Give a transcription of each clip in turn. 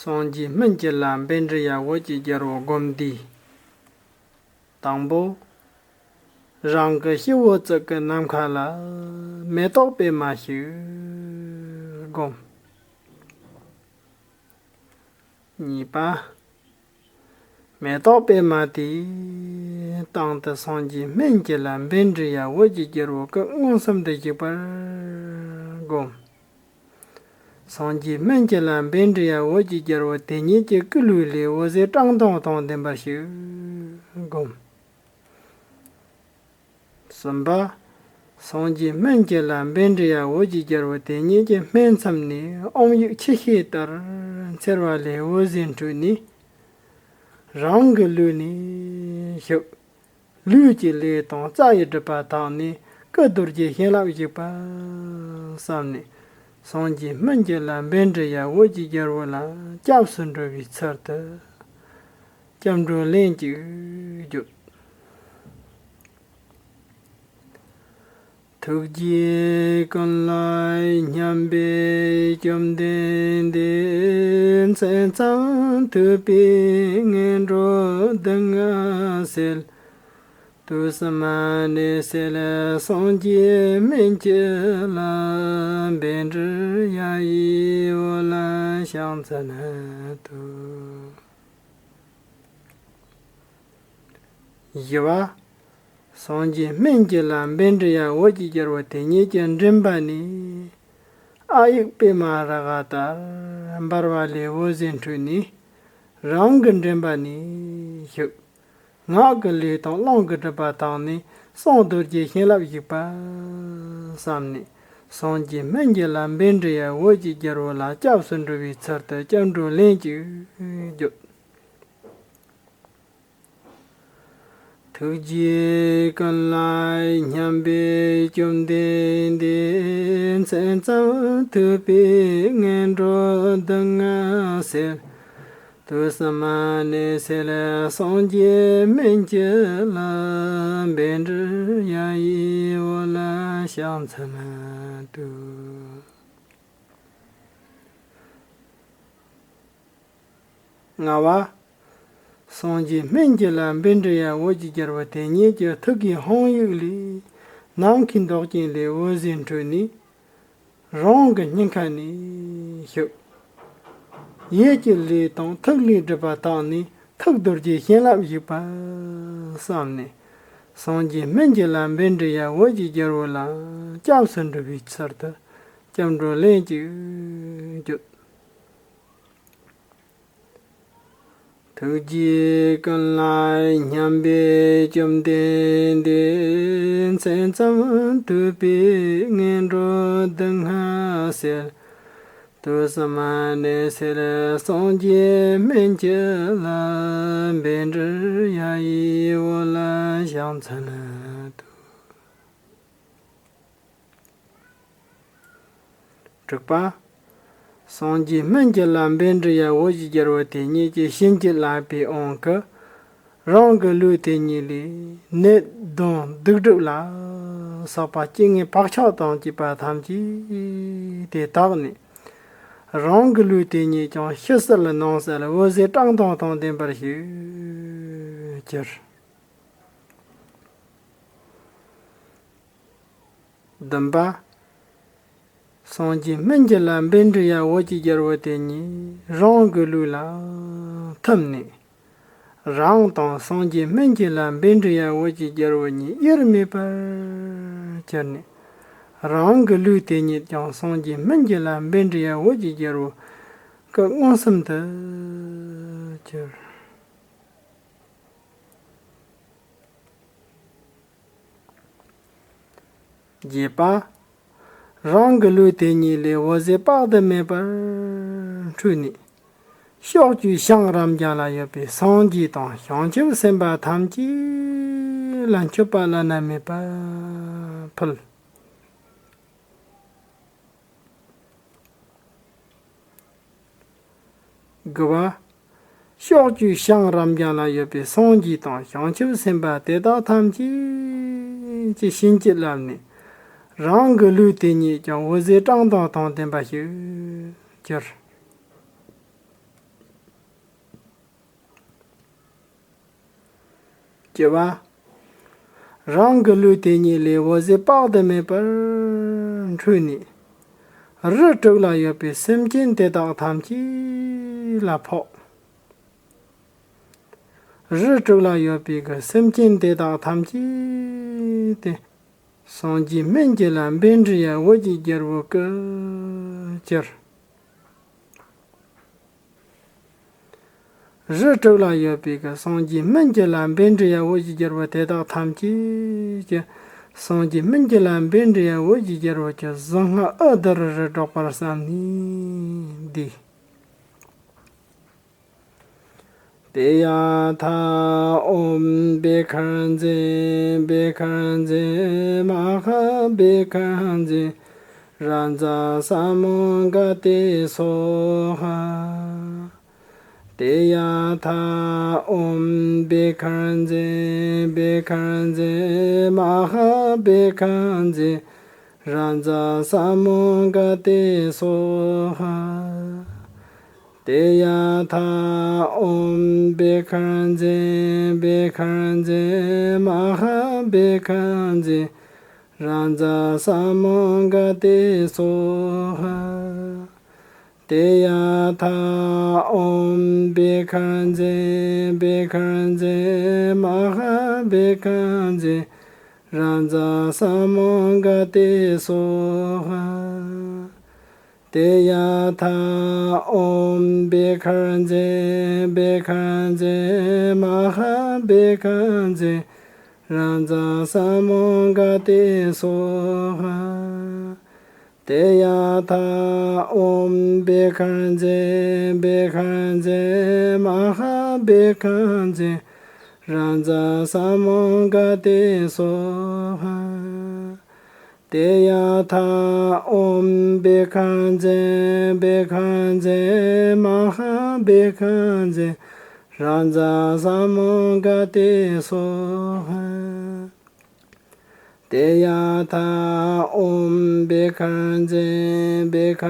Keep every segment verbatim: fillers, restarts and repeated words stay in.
སངས་རྒྱས་སྨན་གྱི་བླ་འབེན་འདྲི་ཡ་འོད་ཀྱི་རྒྱལ་པོ་སྒོམ་འདི། དང་པོ། རང་གི་སྤྱི་བོ་གཙུག་གི་ནམ་མཁའ་ལ་མེ་ཏོག་པད་མ་ཞིག་བསྒོམ། གཉིས་པ། མེ་ཏོག་པད་མ་དེའི་སྟེང་དུ་སངས་རྒྱས་སྨན་གྱི་བླ་འབེན་འདྲི་ཡ་འོད་ཀྱི་རྒྱལ་པོ་སྐུ་མངོན་སུམ་དུ་བཞུགས་པར་བསྒོམ། སངས་རྒྱས་སྨན་གྱི་བླ་འབེན་འདྲི་ཡ་འོད་ཀྱི་རྒྱལ་པོ་དེ་ཉིད་ཀྱི་སྐུ་ལུས་ལས་འོད་ཟེར་བཀྲག་མདངས་དང་ལྡན་པ་ཞིག་བསྒོམ། གསུམ་པ། སངས་རྒྱས་སྨན་གྱི་བླ་འབེན་འདྲི་ཡ་འོད་ཀྱི་རྒྱལ་པོ་དེ་ཉིད་ཀྱི་སྨད་མཚམས་ནས་ཨོཾ་ཡིག་ཆུ་ཤེལ་ལྟར་འཚེར་བ་ལས་འོད་ཟེར་འཕྲོས་ནས། རང་གི་ལུས་ནས་ཞུགས། ལུས་ཀྱི་ལས་དང་རྩ་ཡི་སྒྲིབ་པ་དག་ནས་སྐུ་རྡོ་རྗེ་བྱིན་རླབས་ཞུགས་པ་བསམ་ནས། སངས་རྒྱས་སྨན་གྱི་བླ་འབེན་འདྲི་ཡ་འོད་ཀྱི་རྒྱལ་པོ་ལ་སྐྱབས་སུ་འགྲོ་བའི་ཚུལ་དུ། སྐྱབས་འགྲོ་ལན་གཅིག་བརྗོད། ཐུགས་རྗེ་ཀུན་ལ་མཉམ་པའི་བཅོམ་ལྡན་འདས། མཚན་ཙམ་ཐོས་པས་ངན་འགྲོ་སྡུག་བསྔལ་སེལ། དུས་གསུམ་གནས་གསལ་སངས་རྒྱས་སྨན་གྱི་བླ། འབེན་འདྲི་ཡ་ཡི་འོད་ལ་ཕྱག་འཚལ་ལོ། བཞི་པ། སངས་རྒྱས་སྨན་གྱི་བླ་འབེན་འདྲི་ཡ་འོད་ཀྱི་རྒྱལ་པོ་དེ་ཉིད་ཀྱི་མགྲིན་པ་ནས། ཨ་ཡིག་པད་མ་རཱ་ག་ལྟར་འབར་བ་ལས་འོད་ཟེར་འཕྲོས་ནས། རང་གི་མགྲིན་པ་ནས་ཞུགས། ངག་གི་ལས་དང་རླུང་གི་སྒྲིབ་པ་དག་ནས་གསུང་རྡོ་རྗེ་བྱིན་རླབས་ཞུགས་པ་བསམ་ནས། སངས་རྒྱས་སྨན་གྱི་བླ་འབེན་འདྲི་ཡ་འོད་ཀྱི་རྒྱལ་པོ་ལ་སྐྱབས་སུ་འགྲོ་བའི་ཚུལ་དུ་སྐྱབས་འགྲོ་ལན་གཅིག་བརྗོད། ཐུགས་རྗེ་ཀུན་ལ་མཉམ་པའི་བཅོམ་ལྡན་འདས། མཚན་ཙམ་ཐོས་པས་ངན་འགྲོ་སྡུག་བསྔལ་སེལ། དུས་གསུམ་གནས་གསལ་སངས་རྒྱས་སྨན་གྱི་བླ། འབེན་འདྲི་ཡ་ཡི་འོད་ལ་ཕྱག་འཚལ་ལོ། ལྔ་པ། སངས་རྒྱས་སྨན་གྱི་བླ་འབེན་འདྲི་ཡ་འོད་ཀྱི་རྒྱལ་པོ་དེ་ཉིད་ཀྱི་ཐུགས་ཀའི་ཧཱུྃ་ཡིག་ལས། ནམ་མཁའི་མདོག་ཅན་ལས་འོད་ཟེར་འཕྲོས་ནས། རང་གི་སྙིང་ཁ་ནས་ཞུགས། ཡིད་ཀྱི་ལས་དང་ཐུགས་ལས་སྒྲིབ་པ་དག་ནས་ཐུགས་རྡོ་རྗེ་བྱིན་རླབས་ཞུགས་པ་བསམ་ནས། སངས་རྒྱས་སྨན་གྱི་བླ་འབེན་འདྲི་ཡ་འོད་ཀྱི་རྒྱལ་པོ་ལ་སྐྱབས་སུ་འགྲོ་བའི་ཚུལ་དུ་སྐྱབས་འགྲོ་ལན་གཅིག་བརྗོད། ཐུགས་རྗེ་ཀུན་ལ་མཉམ་པའི་བཅོམ་ལྡན་འདས། མཚན་ཙམ་ཐོས་པས་ངན་འགྲོ་སྡུག་བསྔལ་སེལ། དུས་གསུམ་གནས་གསལ་སངས་རྒྱས་སྨན་གྱི་བླ། འབེན་འདྲི་ཡ་ཡི་འོད་ལ་ཕྱག་འཚལ་ལོ། དྲུག་པ། སངས་རྒྱས་སྨན་གྱི་བླ་འབེན་འདྲི་ཡ་འོད་ཀྱི་རྒྱལ་པོ་དེ་ཉིད་ཀྱི་བྱིན་གྱིས་བརླབས་པའི་དབང་གིས། རང་གི་ལུས་དེ་ཉིད་ལས་ནད་གདོན་སྡིག་སྒྲིབ་ལ་སོགས་པ་རྐྱེན་ངན་བག་ཆགས་དང་བཅས་པ་ཐམས་ཅད་དེ་དག་ནས། རང་གི་ལུས་དེ་ཉིད་ཀྱང་ཕྱི་གསལ་ནང་གསལ་འོད་ཟེར་བཀྲག་མདངས་དང་ལྡན་པར་ཞིག་གྱུར། བདུན་པ། སངས་རྒྱས་སྨན་གྱི་བླ་འབེན་འདྲི་ཡ་འོད་ཀྱི་རྒྱལ་པོ་དེ་ཉིད་རང་གི་ལུས་ལ་ཐིམ་ནས། རང་དང་སངས་རྒྱས་སྨན་གྱི་བླ་འབེན་འདྲི་ཡ་འོད་ཀྱི་རྒྱལ་པོ་གཉིས་དབྱེར་མེད་པར་གྱུར་ནས། རང་གི་ལུས་དེ་ཉིད་ཀྱང་སངས་རྒྱས་སྨན་གྱི་བླ་འབེན་འདྲི་ཡ་འོད་ཀྱི་རྒྱལ་པོ་སྐུ་མངོན་སུམ་དུ་གྱུར། བརྒྱད་པ། རང་གི་ལུས་དེ་ཉིད་ལས་འོད་ཟེར་དཔག་ཏུ་མེད་པར་འཕྲོས་ནས། ཕྱོགས་བཅུའི་བྱང་རབ་འབྱམས་ལ་ཡོད་པའི་སངས་རྒྱས་དང་བྱང་ཆུབ་སེམས་དཔའ་ཐམས་ཅད་ལ་མཆོད་པ་བླ་ན་མེད་པ་ཕུལ། དགུ་པ། ཕྱོགས་བཅུའི་བྱང་རབ་འབྱམས་ལ་ཡོད་པའི་སངས་རྒྱས་དང་བྱང་ཆུབ་སེམས་དཔའ་དེ་དག་ཐམས་ཅད་ཀྱི་བྱིན་གྱིས་བརླབས་ནས། རང་གི་ལུས་དེ་ཉིད་ཀྱང་འོད་ཟེར་བཀྲག་མདངས་དང་ལྡན་པ་ཞིག་གྱུར། བཅུ་པ། རང་གི་ལུས་དེ་ཉིད་ལས་འོད་ཟེར་དཔག་ཏུ་མེད་པར་འཕྲོས་ནས། རི་དྲུག་ལ་ཡོད་པའི་སེམས་ཅན་དེ་དག་ཐམས་ཅད་ལ་ཕོག་རི་དྲུག་ལ་ཡོད་པའི་གི་སེམས་ཅན་དེ་དག་ཐམས་ཅད་དེ། སངས་རྒྱས་སྨན་གྱི་ལྷ་འབེན་དྲི་ཡ་འོད་ཀྱི་རྒྱལ་པོ་སྐུ་གྱུར། རི་དྲུག་ལ་ཡོད་པའི་གི་སངས་རྒྱས་སྨན་གྱི་ལྷ་འབེན་དྲི་ཡ་འོད་ཀྱི་རྒྱལ་པོ་དེ་དག་ཐམས་ཅད་ཀྱི། སངས་རྒྱས་སྨན་གྱི་ལྷ་འབེན་དྲི་ཡ་འོད་ཀྱི་རྒྱལ་པོ་གྱི་གཟུངས་སྔགས་ཨུ་དུ་རུ་རུ་སྒྲོག་པར་བསམས་ནས་འདི། ཏདྱ་ཐཱ། ཨོཾ་བྷཻ་ཥ་ཛྱེ་བྷཻ་ཥ་ཛྱེ་མ་ཧཱ་བྷཻ་ཥ་ཛྱེ་རཱ་ཛ་ས་མུདྒ་ཏེ་སྭཱ་ཧཱ། ཏདྱ་ཐཱ། ཨོཾ་བྷཻ་ཥ་ཛྱེ་བྷཻ་ཥ་ཛྱེ་མ་ཧཱ་བྷཻ་ཥ་ཛྱེ་རཱ་ཛ་ས་མུདྒ་ཏེ་སྭཱ་ཧཱ། ཏདྱ་ཐཱ། ཨོཾ་བྷཻ་ཥ་ཛྱེ་བྷཻ་ཥ་ཛྱེ་མ་ཧཱ་བྷཻ་ཥ་ཛྱེ་རཱ་ཛ་ས་མུདྒ་ཏེ་སྭཱ་ཧཱ། ཏདྱ་ཐཱ། ཨོཾ་བྷཻ་ཥ་ཛྱེ་བྷཻ་ཥ་ཛྱེ་མ་ཧཱ་བྷཻ་ཥ་ཛྱེ་རཱ་ཛ་ས་མུདྒ་ཏེ་སྭཱ་ཧཱ། ཏདྱ་ཐཱ། ཨོཾ་བྷཻ་ཥ་ཛྱེ་བྷཻ་ཥ་ཛྱེ་མ་ཧཱ་བྷཻ་ཥ་ཛྱེ་རཱ་ཛ་ས་མུདྒ་ཏེ་སྭཱ་ཧཱ། ཏདྱ་ཐཱ། ཨོཾ་བྷཻ་ཥ་ཛྱེ་བྷཻ་ཥ་ཛྱེ་མ་ཧཱ་བྷཻ་ཥ་ཛྱེ་རཱ་ཛ་ས་མུདྒ་ཏེ་སྭཱ་ཧཱ། ཏདྱ་ཐཱ། ཨོཾ་བྷཻ་ཥ་ཛྱེ་བྷཻ་ཥ་ཛྱེ་མ་ཧཱ་བྷཻ་ཥ་ཛྱེ་རཱ་ཛ་ས་མུདྒ་ཏེ་སྭཱ་ཧཱ། ཏདྱ་ཐཱ། ཨོཾ་བྷཻ་ཥ་ཛྱེ་བྷཻ་ཥ་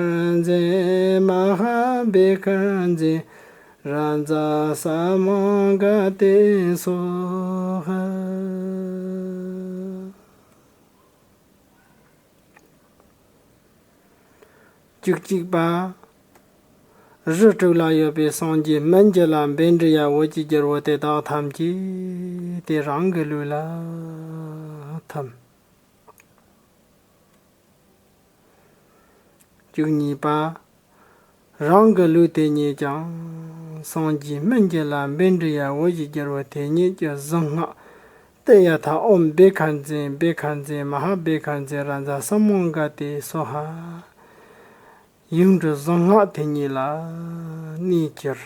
ཛྱེ་མ་ཧཱ་བྷཻ་ཥ་ཛྱེ་རཱ་ཛ་ས་མུདྒ་ཏེ་སྭཱ་ཧཱ། བཅུ་གཅིག་པ། རི་དྲུག་ལ་ཡོད་པའི་སངས་རྒྱས་སྨན་གྱི་ལྷ་འབེན་དྲི་ཡ་འོད་ཀྱི་རྒྱལ་པོ་དེ་དག་ཐམས་ཅད་དེ་རང་གི་ལུས་ལ་ཐིམ། བཅུ་གཉིས་པ། རང་གི་ལུས་དེ་ཉིད་ཀྱང་སངས་རྒྱས་སྨན་གྱི་ལྷ་འབེན་དྲི་ཡ་འོད་ཀྱི་རྒྱལ་པོ་དེ་ཉིད་ཀྱི་གཟུངས་སྔགས་ཏདྱ་ཐཱ། ཨོཾ་བྷཻ་ཥ་ཛྱེ་བྷཻ་ཥ་ཛྱེ་མ་ཧཱ་བྷཻ་ཥ་ཛྱེ་རཱ་ཛ་ས་མུདྒ་ཏེ་སྭཱ་ཧཱ། ཡིག་འབྲུ་གཟུངས་སྔགས་དེ་ཉིད་ལ་གནས་གྱུར།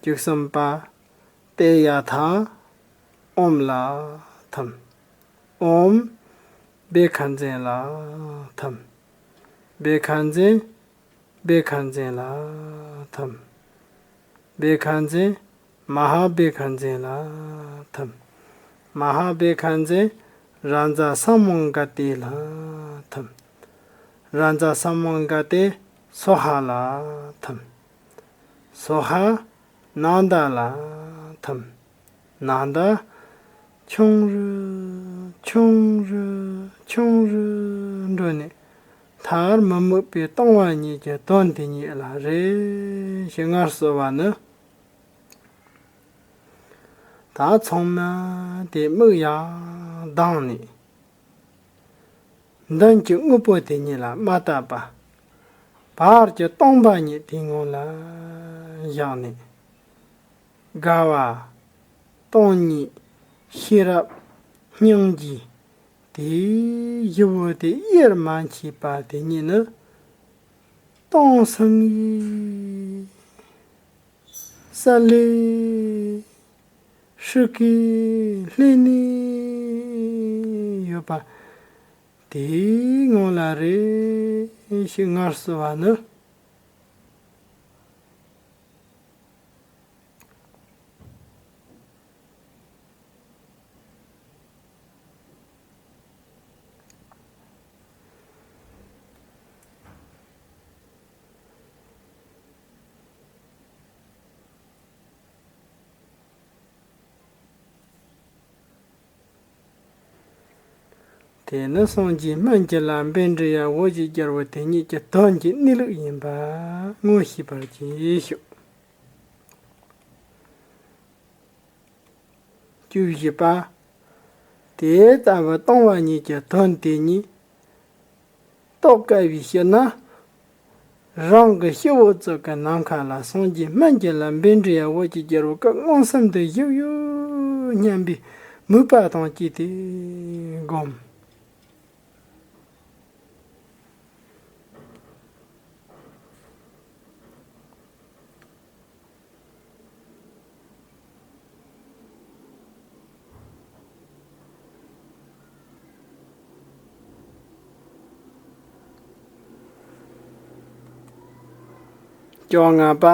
བཅུ་གསུམ་པ། ཏདྱ་ཐཱ། ཨོཾ་ལ་ཐིམ། ཨོཾ་བྷཻ་ཥ་ཛྱེ་ལ་ཐིམ། བྷཻ་ཥ་ཛྱེ་བྷཻ་ཥ་ཛྱེ་ལ་ཐིམ། བྷཻ་ཥ་ཛྱེ་མ་ཧཱ་བྷཻ་ཥ་ཛྱེ་ལ་ཐིམ། མ་ཧཱ་བྷཻ་ཥ་ཛྱེ་རཱ་ཛ་ས་མུདྒ་ཏེ་ལ་ཐིམ། རཱ་ཛ་ས་མུདྒ་ཏེ་སྭཱ་ཧཱ་ལ་ཐིམ། སྭཱ་ཧཱ་ནཱ་ད་ལ་ཐིམ། ནཱ་ད་ཆུང་རུ་ཆུང་རུ་ཆུང་རུ་འགྲོ་ནས་མཐར་མི་དམིགས་པའི་སྟོང་པ་ཉིད་ཀྱི་དོན་དེ་ཉིད་ལ་རེ་ཞིག་ངལ་གསོ་བ་ནི། ད་ཚང་མ་དེ་མིག་ཡར་གདངས་ནས། མདུན་གྱི་དངོས་པོ་དེ་ཉིད་ལ་མ་བལྟས་པ། བར་གྱི་སྟོང་པ་ཉིད་དེའི་ངང་ལ་བཞག་ནས། དགའ་བ། སྟོང་ཉིད། ཤེས་རབ། སྙིང་རྗེ། དེའི་བཞི་པོ་དེ་དབྱེར་མ་མཆིས་པ་དེ་ཉིད་ནི། སྟོང་སང་ཡི། གསལ་ལེ་ཧྲིག་གེ་ལྷོད་ནས་ཡོད་པ། དེའི་ངང་ལ་རེ་ཞིག་ངལ་གསོ་བ་ནི། དེ་ནི་སངས་རྒྱས་སྨན་གྱི་བླ་བཻ་ཌཱི་ཡ་འོད་ཀྱི་རྒྱལ་པོ་དེ་ཉིད་ཀྱི་དོན་གྱི་གནས་ལུགས་ཡིན་པ་ངོ་ཤེས་པར་གྱིས་ཤིག་བཅུ་བཞི་པ། དེ་ལྟ་བུ་སྟོང་པ་ཉིད་ཀྱི་དོན་དེ་ཉིད་རྟོགས་དཀའ་བའི་ཕྱིར་ན། རང་གི་སྤྱི་བོ་གཙུག་གི་ནམ་མཁའ་ལ་སངས་རྒྱས་སྨན་གྱི་བླ་བཻ་ཌཱི་ཡ་འོད་ཀྱི་རྒྱལ་པོ་སྐུ་མངོན་སུམ་དུ་བཞུགས་ཡོད་སྙམ་པའི་མོས་པ་དང་བཅས་ཏེ་བསྒོམ། བཅོ་ལྔ་པ།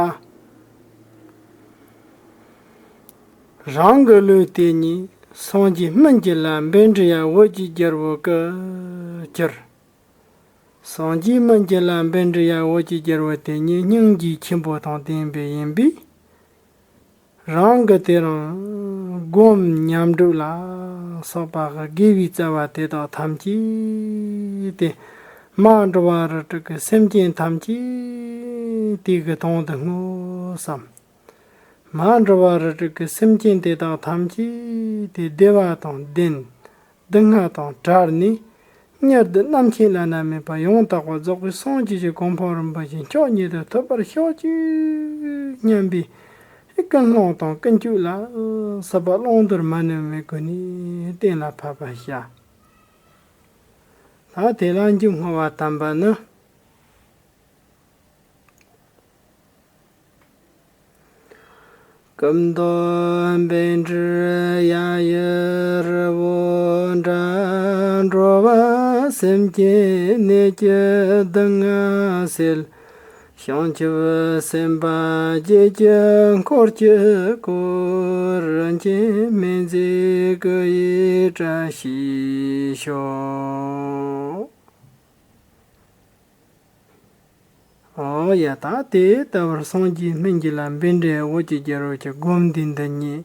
རང་གི་ལུས་དེ་ཉིད་སངས་རྒྱས་སྨན་གྱི་བླ་བཻ་ཌཱི་ཡ་འོད་ཀྱི་རྒྱལ་པོ་སྐུ་གྱུར། སངས་རྒྱས་སྨན་གྱི་བླ་བཻ་ཌཱི་ཡ་འོད་ཀྱི་རྒྱལ་པོ་དེ་ཉིད་སྙིང་རྗེ་ཆེན་པོ་དང་ལྡན་པ་ཡིན་པས། རང་གི་དེ་རིང་སྒོམ་ཉམས་སྒྲུབ་ལ་སོགས་པ་དགེ་བའི་རྩ་བ་དེ་དག་ཐམས་ཅད་དེ་མ་འགྲོ་བ་རིགས་དྲུག་གི་སེམས་ཅན་ཐམས་ཅད་དེ་གི་དོན་དུ་བསྔོ་བསམ། མ་འགྲོ་བ་རིགས་དྲུག་གི་སེམས་ཅན་དེ་དག་ཐམས་ཅད་དེ་བདེ་བ་དང་ལྡན། སྡུག་བསྔལ་དང་བྲལ་ནས་མྱུར་དུ་རྣམ་མཁྱེན་བླ་ན་མེད་པ་ཡང་དག་པར་རྫོགས་པའི་སངས་རྒྱས་ཀྱི་གོ་འཕང་རིན་པོ་ཆེ་མཆོག་ཉིད་དུ་ཐོབ་པར་ཤོག་ཅིག་སྙམ་པའི་ཀུན་སློང་དང་ཀུན་སྤྱོད་ལ་ཟབ་པ་བླང་དོར་མ་ནུབ་པའི་སྒོ་ནས་གཏན་ལ་ཕབ་པར་བྱ། ད་དེ་ལ་མཇུག་བསྔོ་བ་དམ་པ་ནི། སྐུ་མདོག་བཻ་ཌཱུརྱ་ཡི་རི་བོ་འདྲ། འགྲོ་བ་སེམས་ཅན་ནད་ཀྱི་སྡུག་བསྔལ་སེལ། བྱང་ཆུབ་སེམས་དཔའ་བརྒྱད་ཀྱི་འཁོར་གྱིས་བསྐོར། རིན་ཆེན་སྨན་རྫས་སྐུ་ཡི་བཀྲ་ཤིས་ཤོག། ཨོ་ཡ། ད་དེ་ལྟ་བུར་སངས་རྒྱས་སྨན་གྱི་བླ་བཻ་ཌཱུརྱ་འོད་ཀྱི་རྒྱལ་པོ་གི་སྒོམ་བཟླས་འདི་ཉིད་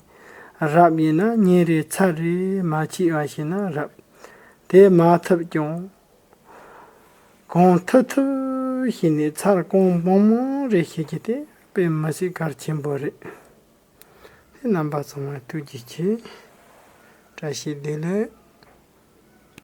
རབ་ཡིན་ན་ཉིན་རེ་ཚར་རེ་མ་ཆད་པ་བྱས་ན་རབ། དེ་མ་ཐུབ་ཀྱང་གང་ཐུབ་ཐུབ་བྱས་ནས་ཚར་གང་མང་མང་རེ་བྱེད་རྒྱུ་དེ་དཔེ་མི་སྲིད་གལ་ཆེན་པོ་རེད། དེ་རྣམ་པ་ཚང་མ་ཐུགས་རྗེ་ཆེ། བཀྲ་ཤིས་བདེ་ལེགས།